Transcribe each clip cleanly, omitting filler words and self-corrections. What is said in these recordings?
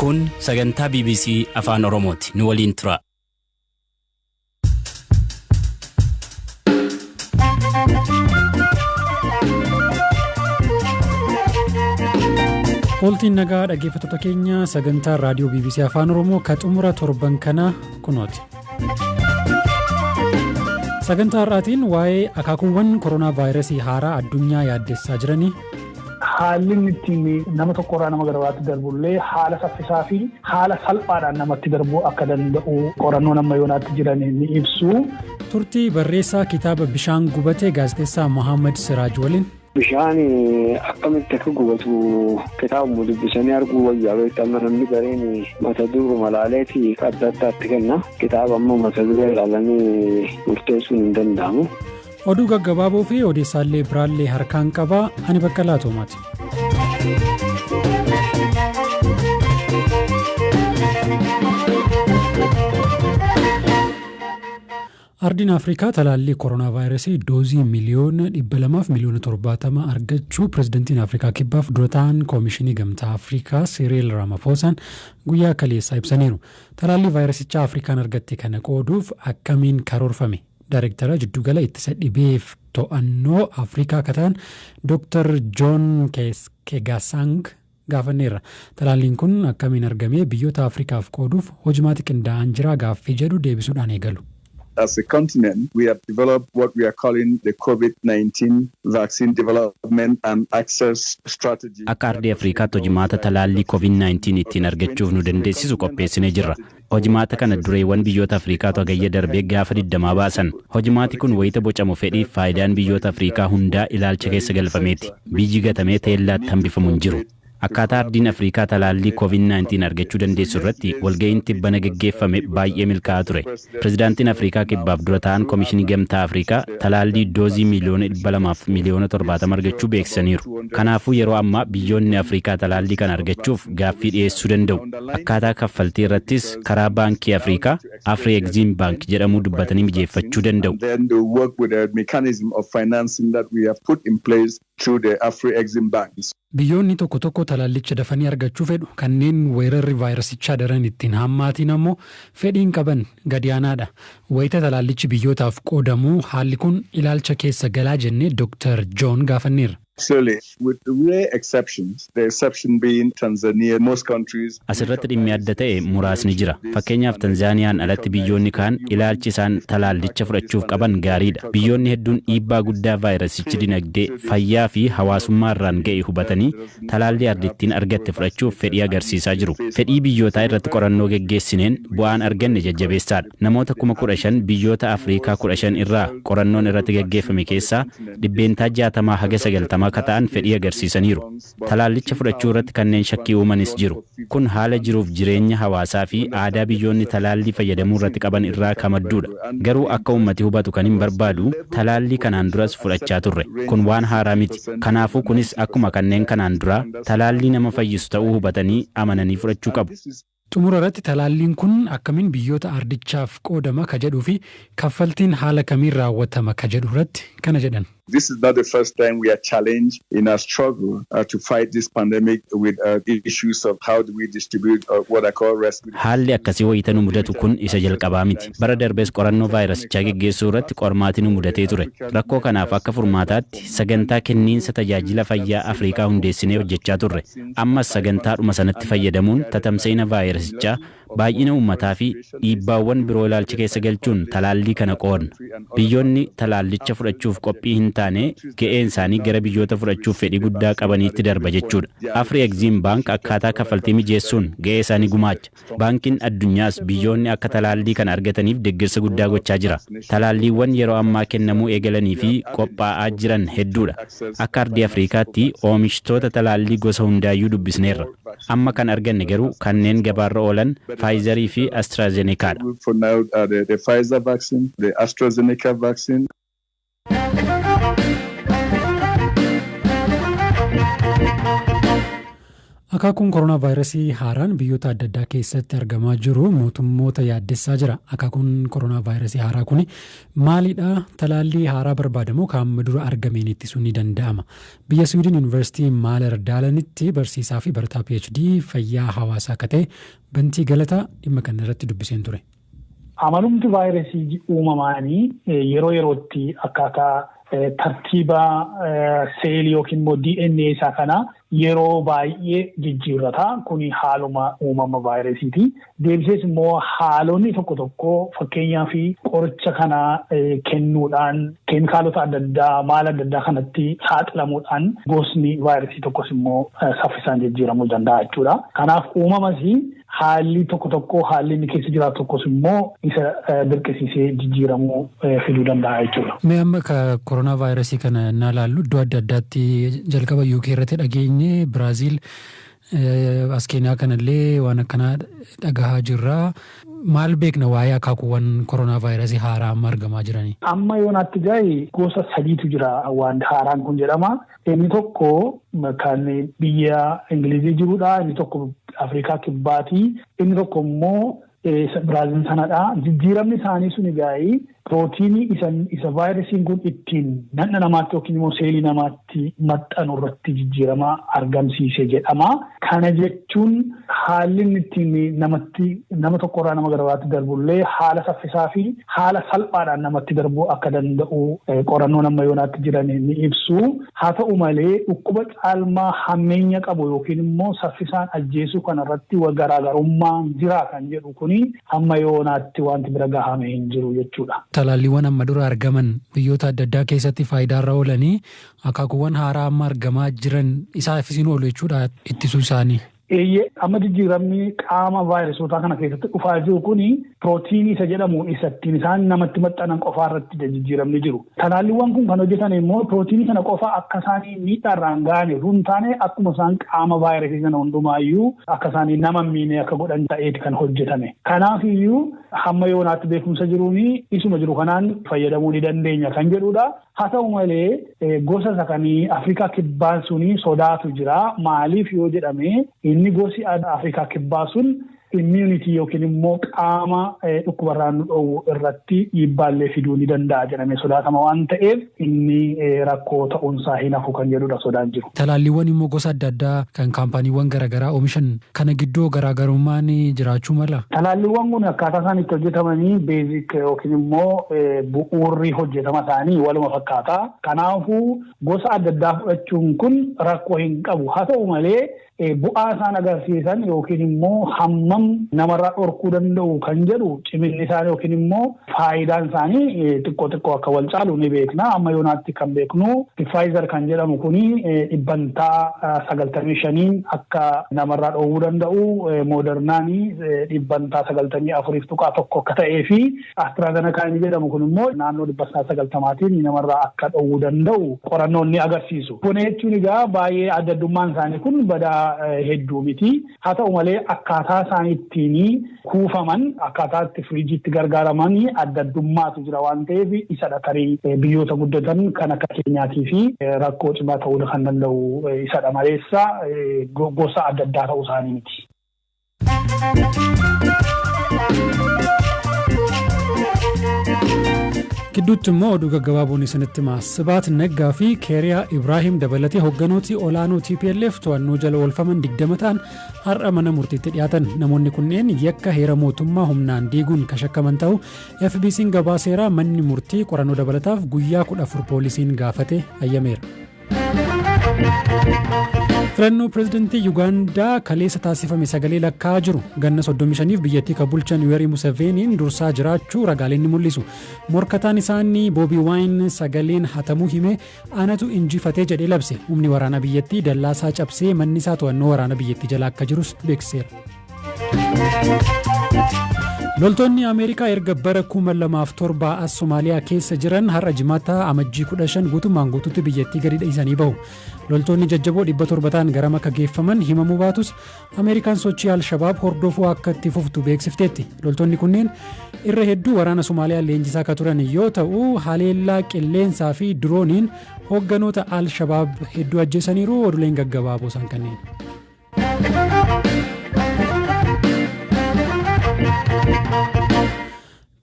Kun sagantaa BBC Afaan Oromooti. Nu waliin tura. Ooltiin nagaa dhaggeeffattoota keenya, sagantaa raadiyoo BBC Afaan Oromoo ka xumura torban kanaa kunooti. Sagantaa har'aatiin waa'ee akaakuuwwan koronaa vaayirasii haaraa addunyaa yaaddessaa jiranii, Haalli inni ittiin nama tokkorraa nama gara biraatti darbullee haala saffisaa fi haala salphaadhaan namatti darbuu akka danda'u qorannoon amma yoonaatti jiran ni ibsu. Turtii barreessaa kitaaba "Bishaan Gubate" gaazexeessaa Mohaammed Siraaj waliin, Bishaan akkamitti akka gubatu kitaabuma dubbisanii arguu wayyaa. Beektaa, amma namni gariin mata duruma ilaaleeti adda addaatti kenna. Kitaaba ammoo mata duree ilaalanii murteessuun hin danda'amu. Oduu gaggabaaboo fi odeessaalee biraallee harkaan qabaa. Ani Baqqalaa Toomaati. Ardiin Afrikaa talaallii koronaa vaayirasii doozii 270,000,070 argachuu pirezidantiin Afrikaa Kibbaaf dura ta'an Koomishinii Gamtaa Afrikaa Siriil Ramaphoosaan guyyaa kaleessaa ibsaniiru. Talaallii vaayirasichaa Afrikaan argatte kana qooduuf akkamiin karoorfame? Daayirektara Jiddugala Ittisa Dhibeef To'annoo Afrikaa akka ta'an Dr. Joon Kegasang gaafanneerra. Talaalliin kun akkamiin argamee biyyoota Afrikaaf qooduuf hojimaati qindaa'aan jira gaaffii jedhu deebisuudhaan eegalu. As a continent, we have developed what we are calling the COVID-19 vaccine development and access strategy. Akka ardii Afrikaatti hojimaata talaallii COVID-19 ittiin argachuuf nu dandeessisu qopheessinee jirra. Hojimaata kana dureewwan biyyoota Afrikaatu Hagayya darbee gaafa 20 baasan. Hojimaati kun wayita bocamu fedhiif faayidaan biyyoota Afrikaa hundaa ilaalcha keessa galfameeti. Biyyi gatamee teellaatti hambifamu hin jiru. Akkaataa ardiin Afrikaa talaallii COVID-19 argachuu dandeessu irratti walga'iin tibbana geggeeffame baay'ee milkaa'aa ture. Pirezidaantiin Afrikaa Kibbaaf dura ta'an Koomishinii Gamtaa Afrikaa talaallii doozii 270,070,000 argachuu beeksisaniiru. Kanaafuu yeroo ammaa biyyoonni Afrikaa talaallii kana argachuuf gaaffii dhiyeessuu danda'u. Akkaataa kaffaltii irrattis karaa Baankii Afrikaa Afri-Exim Bank jedhamuu dubbatanii mijeeffachuu danda'u. And then they work with a mechanism of financing that we have put in place through the Afri-Exim Bank. Biyyoonni tokko tokko talaallicha dafanii argachuu fedhu. Kanneen weerarri vaayirasichaa daran ittiin hammaatiin ammoo fedhiin qaban gadi aanaadha. Wayita talaallichi biyyootaaf qoodamuu haalli kun ilaalcha keessa galaa jennee Dr. Joon gaafanneerra. Absolutely. With rare exceptions, the exception being Tanzania, most countries. Asirratti dhimmi adda ta'e muraasni jira. Fakkeenyaaf, Tanzaaniyaan alatti biyyoonni kaan ilaalchi isaan talaallicha fudhachuuf qaban gaariidha. Biyyoonni hedduun dhiibbaa guddaa vaayirasichi dinagdee, fayyaa fi hawaasummaa irraan ga'e hubatanii talaallii ardittiin argatte fudhachuuf fedhii agarsiisaa jiru. Fedhii biyyootaa irratti qorannoo geggeessineen bu'aan arganne jajjabeessaadha. Namoota 15,000 biyyoota Afrikaa 15 irraa qorannoon irratti geggeeffame keessaa 60% haga 90 akka ta'an fedhii agarsiisaniiru. Talaallicha fudhachuu irratti kanneen shakkii uumanis jiru. Kun haala jiruuf jireenya hawaasaa fi aadaa biyyoonni talaallii fayyadamuu irratti qaban irraa kan madduudha. Garuu akka uummati hubatu kan hin barbaadu, talaallii kanaan duras fudhachaa turre. Kun waan haaraa miti. Kanaafuu kunis akkuma kanneen kanaan duraa talaallii nama fayyisu ta'uu hubatanii amananii fudhachuu qabu. Xumura irratti talaalliin kun akkamiin biyyoota ardichaaf qoodama ka jedhuu fi kaffaltiin haala kamiin raawwatama ka jedhu irratti kana jedhan. This is not the first time we are challenged in our struggle to fight this pandemic with issues of how do we distribute what I call rescue. Haalli akkasii wayita nu mudatu kun isa jalqabaa miti. Bara darbees qorannoo vaayirasichaa geggeessuu irratti qormaati nu mudatee ture. Rakkoo kanaaf akka furmaataatti sagantaa kenniinsa tajaajila fayyaa Afrikaa hundeessinee hojjechaa turre. Ammas sagantaadhuma sanatti fayyadamuun tatamsa'ina vaayirasichaa, baay'ina uummataa fi dhiibbaawwan biroo ilaalcha keessa galchuun talaallii kana qoodna. Biyyoonni talaallicha fudhachuuf qophii hin taane ga'een isaanii gara biyyoota fudhachuuf fedhii guddaa qabaniitti darba jechuudha. Afri Exim Bank akkaataa kaffaltii mijeessuun ga'ee isaanii gumaacha. Baankiin addunyaas biyyoonni akka talaallii kana argataniif deeggarsa guddaa gochaa jira. Talaalliiwwan yeroo ammaa kennamuu eegalanii fi qophaa'aa jiran hedduudha. Akka ardii Afrikaatti oomishtoota talaallii gosa hundaayyuu dubbisneerra. Amma kan arganne garuu kanneen gabaarra oolan Faayizarii fi Astraazenekaadha. For now, the Pfizer vaccine, the AstraZeneca vaccine. Akaakuun koronaa vaayirasii haaraan biyyoota adda addaa keessatti argamaa jiru mootummoota yaaddessaa jira. Akaakuun koronaa vaayirasii haaraa kun maalidha? Talaallii haaraa barbaadamu kan amma dura argameen ittisuun ni danda'ama? Biyya Siwiidin, Yuunivarsiitii Maalar Daalanitti barsiisaa fi barataa PhD fayyaa hawaasaa akka ta'e Bantii Galataa dhimma kana irratti dubbiseen ture. Amalumti vaayirasii uumamaanii yeroo yerootti akkaataa tartiiba seelii yookiin immoo DNA isaa kana yeroo baay'ee jijjiirrata. Kuni haaluma uumama vaayirasiiti. Deebisees immoo haalonni tokko tokko, fakkeenyaaf qoricha kana kennuudhaan, keemikaalota adda addaa, maal adda addaa kanatti saaxilamuudhaan gosni vaayirasii tokkos immoo saffisaan jijjiiramuu danda'a jechuudha. Kanaaf uumamas haalli tokko tokko, haalli inni keessa jiraatu tokkos immoo isa dirqisiisee jijjiiramuu fiduu danda'a jechuudha. Mee amma ka koronaa vaayirasii kana naa laallu, iddoo adda addaatti jalqaba UK irratti dhageenye, Biraaziil, as Keeniyaa kanallee waan akkanaa dhagahaa jirra. Maal beekna waa'ee akaakuuwwan koronaa vaayirasii haaraa amma argamaa jiranii? Amma yoonaatti gahi gosa sadiitu jira waan haaraan kun jedhama. Inni tokko kan biyya Ingilizii jirudha. Inni tokko Afrikaa Kibbaati. Inni tokko immoo Biraazil sanadha. Jijjiiramni isaanii suni gaa'ii pirootiinii isa vaayirasiin kun ittiin namna namaatti yookiin immoo seelii namaatti maxxanu irratti jijjiirama argamsiise jedhama. Kana jechuun haalli inni ittiin namatti, nama tokkorraa nama gara biraatti darbullee haala saffisaa fi haala salphaadhaan namatti darbuu akka danda'u qorannoon amma yoonaatti jiran ni ibsu. Haa ta'u malee, dhukkuba caalmaa hammeenya qabu yookiin immoo saffisaan ajjeesuu kanarratti garaagarummaan jira kan jedhu kuni hamma yoonaatti wanti bira gahame hin jiru jechuudha. Talaalliiwwan amma dura argaman biyyoota adda addaa keessatti faayidaarra oolanii, akaakuuwwan haaraa amma argamaa jiran isaafis hin oolu jechuudha ittisuu isaanii? Eeyyee, amma jijjiiramni qaama vaayirasoota kana keessatti dhufaa jiru kuni pirootiinii isa jedhamu isa ittiin isaan namatti maxxanan qofaa irratti jijjiiramni jiru. Talaalliiwwan kun kan hojjetan immoo pirootiinii sana qofa akka isaanii miidhaarraan ga'an osoo hin taane, akkuma isaan qaama vaayirasii sana hundumaayyuu akka isaanii nama miine akka godhan ta'eeti kan hojjetame. Kanaaf iyyuu hamma yoonaatti beekumsa jiruuni isuma jiru kanaan fayyadamuu ni dandeenya kan jedhudha. Haa ta'u malee, gosa isa kan Afrikaa Kibbaa suni sodaatu jira. Maaliif yoo jedhame, inni gosi Afrikaa Kibbaa sun immunity yookiin immoo qaama dhukkubarraa nu dhoowwu irratti dhiibbaallee fiduu ni danda'a jedhamee sodaatama waan ta'eef, inni rakkoo ta'uunsaa hin hafu kan jedhudha sodaan jiru. Talaalliiwwan immoo gosa adda addaa kan kaampaaniiwwan garaagaraa oomishan kana gidduu garaagarummaan jiraachuu mala? Talaalliiwwan kun akkaataa isaan itti hojjetamanii basic yookiin immoo bu'uurri hojjetama isaanii waluma fakkaata. Kanaafuu gosa adda addaa fudhachuun kun rakkoo hin qabu. Haa ta'u malee, bu'aa isaan agarsiisan yookiin immoo hammam namarraa dhorkuu danda'u kan jedhu, ciminni isaanii yookiin immoo faayidaan isaanii xiqqoo xiqqoo akka wal caalu ni beekna. Amma yoonaatti kan beeknu Pfizer kan jedhamu kuni 95%n akka namarraa dhoowwuu danda'u, Modernaanii 94.1% akka ta'ee fi AstraZeneca inni jedhamu kun immoo naannoo 990tiin namarraa akka dhoowwuu danda'u qorannoon ni agarsiisu. Kun jechuun egaa baay'ee adda addummaan isaanii kun badaa hedduu miti. Haa ta'u malee, akkaataa isaan ittiin kuufaman, akkaataa itti firiijiitti gargaaraman adda addummaatu jira waan ta'eef, isadha tarii biyyoota guddatan kan akka keenyaatii fi rakkoo cimaa ta'uu kan danda'u isadha maleessa gosa adda addaa ta'uu isaanii miti. Gidduutti immoo oduu gaggabaaboon isinitti himaa. Sibaat Naggaa fi Keeriyaa Ibraahim dabalatee hogganooti olaanoo TPLF to'annoo jala oolfaman 20 ta'an har'a mana murtiitti dhiyaatan. Namoonni kunneen yakka heera mootummaa humnaan diiguun kan shakkaman ta'uu FBC'n gabaaseera. Manni murtii qorannoo dabalataaf guyyaa 14 poolisiin gaafate hayyameera. Filannoo pirezidantii Yuugaandaa kaleessa taasifame sagalee lakkaa'aa jiru. Ganna 35f biyyattii kan bulchan Yuwerii Museveeniin dursaa jiraachuu ragaaleen ni mul'isu. Morkataan isaanii Boobii Waayin sagaleen hatamuu hime, anatu injifatee jedhee labse. Humni waraana biyyattii dallaasaa cabsee manni isaa to'annoo waraana biyyattii jala akka jirus beeksiseera. Loltoonni Ameerikaa erga bara 2007 as Somaaliyaa keessa jiran har'a Jimaata Amajjii 15 guutummaan guutuutti biyyattii gadi dhiisanii bahu. Loltoonni jajjaboo 700 ta'an garam akka geeffaman himamuu baatus, Ameerikaan sochii Alshabaab hordofuu akka itti fuftu beeksifteetti. Loltoonni kunneen irra hedduu waraana Somaaliyaa leenjisaa akka turan yoo ta'u, haleellaa qilleensaa fi dirooniin hoogganoota Alshabaab hedduu ajjeesaniiru. Oduuleen gaggabaaboo isaan kanneen.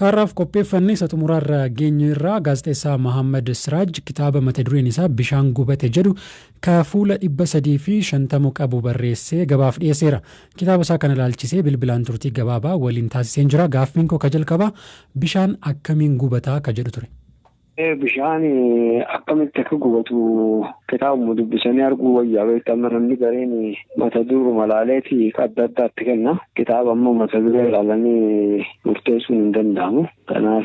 Kaarraaf qopheeffanne isa xumuraarra geenye irraa gaazexeessaa Mahammad Siraaj kitaaba mata dureen isaa "Bishaan Gubate" jedhu ka fuula 350 qabu barreessee gabaaf dhiyeesseera. Kitaaba isaa kana ilaalchisee bilbilaan turtii gabaabaa waliin taasiseen jira. Gaaffiin koo ka jalqabaa bishaan akkamiin gubataa ka jedhu ture. Bishaan akkamitti akka gubatu kitaabuma dubbisanii arguu wayyaa beektaa. Amma namni gariin mata duruma ilaaleeti adda addaatti kenna. Kitaaba ammoo mata duree ilaalanii murteessuun hin danda'amu. Kanaaf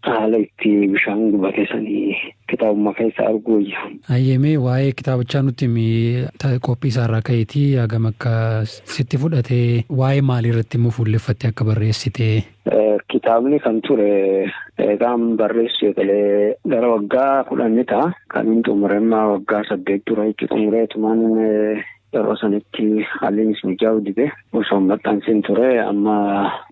haala itti bishaan gubate sanii kitaabuma keessa arguu wayya. Ayyemee, waa'ee kitaabichaa nutti himi. Qophii isaarraa ka'eetii hagam akka sitti fudhatee, waa'ee maalii irratti immoo fuulleffattee akka barreessite. Kitaabni kan ture eegaan barreessu eegalee gara waggaa 10 ni ta'a. Kan inni xumure immoo waggaa 8 dura jechuudha. Xumureetumaan yeroo sanitti haalli mijaa'uu dide, osoo maxxansiin ture. Amma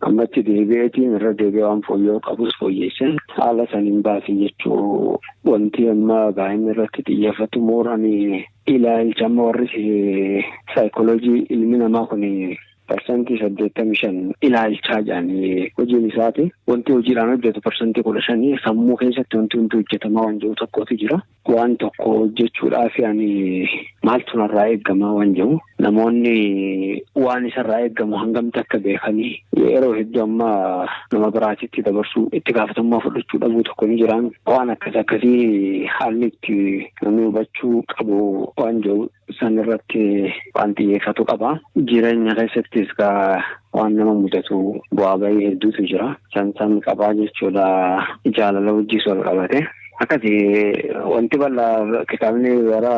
ammatti deebi'eetiin irra deebi'ee waan fooyya'uu qabus fooyyessin haala saniin baasii jechuu. Wanti amma baay'inni irratti xiyyeeffatu mooraan ilaalcha amma warri saayikooloojii ilmi namaa kun 85% ilaalchaa jedhanii hojiin isaati. Wanti hojiidhaan hojjetu 15%, sammuu keessatti wanti hundi hojjetamaa waan jiru tokkotu jira. Waan tokko hojjechuudhaaf ani maaltu narraa eegamaa waan jiru, namoonni waan isarraa eegamu hangamti akka beekanii yeroo hedduu amma nama biraatitti dabarsuu, itti gaafatamummaa fudhachuu dhabuu tokko ni jiraan. Waan akkas akkasii haalli itti namni hubachuu qabu waan jiru san irratti waan xiyyeeffatu qaba. Jireenya keessattis waan nama mudatu bu'aa bahii hedduutu jira. San san qabaa jechuudha, jaalala wajjis wal qabate. Akkasi wanti bal'aa kitaabni gara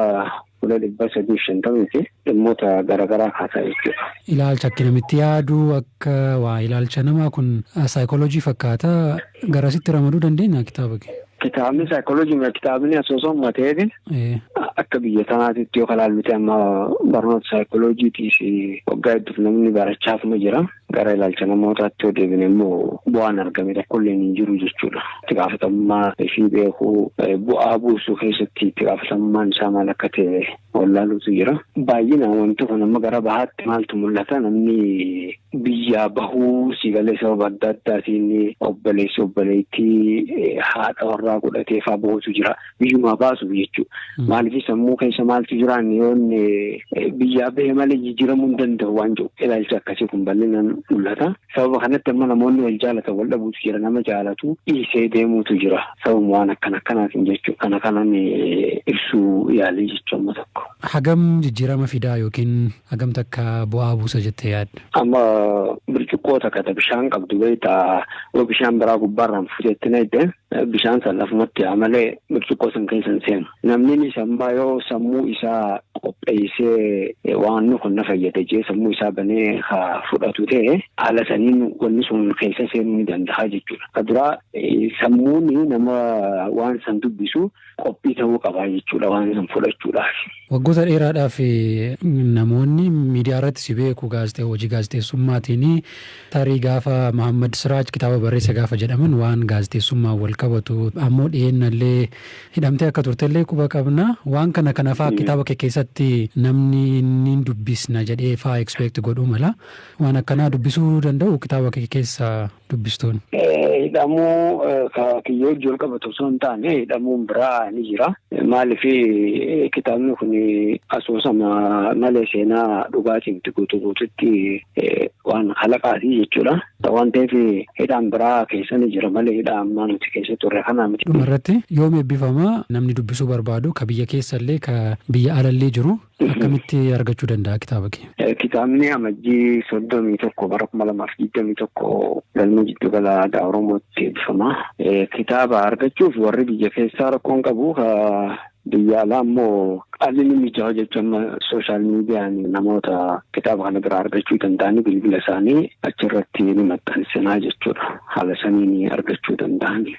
fuula 350ti dhimmoota garaagaraa kaasaa jechuudha. Ilaalcha akka namitti yaadu, akka waa ilaalcha namaa kun saayikooloojii fakkaata, garasitti ramaduu dandeenya kitaaba kee? Kitaabni saayikooloojii, kitaabni asoosama ta'eeti. Akka biyya tanaatitti yoo ilaallu amma barnoota saayikooloojiitiif waggaa hedduuf namni barachaatuma jira. Gara ilaalcha namootaatti yoo deebine immoo bu'aan argame tokkollee hin jiru jechuudha. Itti gaafatamummaa fi beekuu, bu'aa buusuu keessatti itti gaafatamummaan isaa maal akka ta'e wallaaluutu jira. Baay'inaan wanti kun amma gara bahaatti maaltu mul'ata? Namni biyyaa bahuu siigalee sababa adda addaatiin obboleessi obboleettii haadha warraa godhatee faa bahuutu jira. Biyyumaa baasuuf jechuudha. Maaliif sammuu keessa maaltu jiraan, yoon biyyaa bahe malee jijjiiramuu hin danda'u waan jiru ilaalchi akkasii kun bal'inaan mul'ata. Sababa kanatti amma namoonni wal jaalatan wal dhabuutu jira. Nama jaalatu dhiisee deemuutu jira. Sababuma waan akkana akkanaatiin jechuudha. Kana kanan ibsuu yaalii jechuudha amma tokko. Hagam jijjiirama fidaa yookiin hagam takka bu'aa buusa jettee yaadda? Amma birciqqoo takka bishaan qabdu beektaa, yoo bishaan biraa gubbaarraan fuutetti na hidde, bishaan san lafumatti yaa malee birciqqoo san keessa hin seenu. Namni sammaa yoo sammuu isaa qopheessee waan kun na fayyada jee sammuu isaa banee haa fudhatu ta'e, haala saniin wanni sun keessa seenuu ni danda'a jechuudha. Ka duraa sammuun nama waan san dubbisu qophii ta'uu qaba jechuudha waan san fudhachuudhaaf. Waggoota dheeraadhaaf namoonni miidiyaa irratti si beeku hojii gaazexeessummaatiin. Tarii gaafa Mahammad Siraaj kitaaba barreesse gaafa jedhaman waan gaazexeessummaan wal qabatu, ammoo dhiyeennallee hidhamtee akka turtellee quba qabna. Waan kana kana fa'aa kitaaba kee keessatti namni ni dubbisna jedhee fa'aa expect godhuu mala. Waan akkanaa dubbisuu danda'u kitaaba kee keessa dubbistoonni? Hidhamuu kiyyoo wajjin wal qabatu osoo hin taane hidhamuun biraa ni jira. Maaliif kitaabni kun asoosama malee seenaa dhugaatiin guutuu guututti waan kalaqaati jechuudha. Waan ta'eef hidhaan biraa keessa ni jira malee hidhaa ammaa nuti keessa turre kanaa miti. Dhumarratti, yoom eebbifama? Namni dubbisuu barbaadu ka biyya keessallee ka biyya alallee jiru akkamitti argachuu danda'a kitaaba kee? Kitaabni Amajjii 31 bara 2021 galma Jiddugala Aadaa Oromootti eebbifama. Kitaaba argachuuf warri biyya keessaa rakkoon qabu, biyya alaa immoo haalli ni mijaa'u jechuun amma social mediaan namoota kitaaba kana biraa argachuu danda'anii bilbila isaanii achirratti ni maxxansinaa jechuudha. Haala saniin argachuu danda'ani.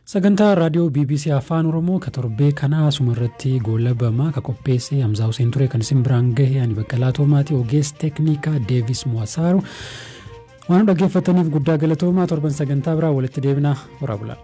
Sagantaa raadiyoo BBC Afaan Oromoo ka torbee kanaa asuma irratti goolabama. Ka qopheesse Hamzaa Hussein ture, kan isin biraan gahe ani Baqqalaa Toomaati, ogeessa teeknikaa Deevis Muwasaaru. Waan dhaggeeffataniif guddaa galatoomaa. Torban sagantaa biraa walitti deebinaa, horaa bulaa.